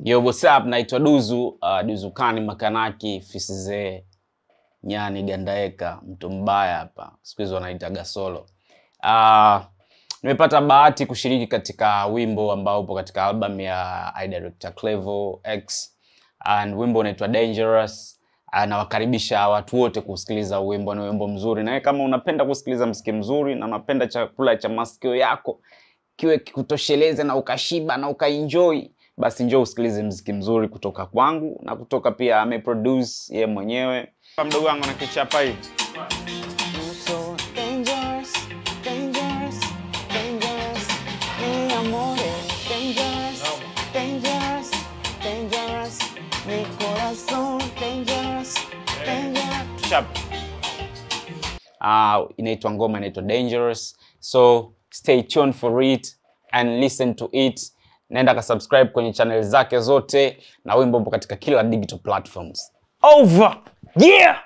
Yo, what's up? Naitwa Duzu, Duzu Kani Makanaki, Fisize, Nyani Gandaeka, mtu mbaya hapa. Siku hizi wanaita Gasolo. Nimepata bahati kushiriki katika wimbo ambao upo katika album ya iDirector Clevo X, and wimbo unaitwa Dangerous. Nawakaribisha watu wote kusikiliza wimbo, ni wimbo mzuri. Na kama unapenda kusikiliza mziki mzuri na unapenda chakula cha masikio yako kiwe kikutosheleze na ukashiba na ukaenjoy, basi njoo usikilize mziki mzuri kutoka kwangu na kutoka pia ameproduce yeye mwenyewe. Mdogo wangu na kichapa hivi. So dangerous, dangerous, dangerous, mi amore, dangerous, dangerous, dangerous, mi corazón, dangerous, dangerous. Chap. Inaitwa ngoma inaitwa Dangerous. So stay tuned for it and listen to it. Nenda ka subscribe kwenye channel zake zote na wimbo upo katika kila digital platforms. Over. Yeah.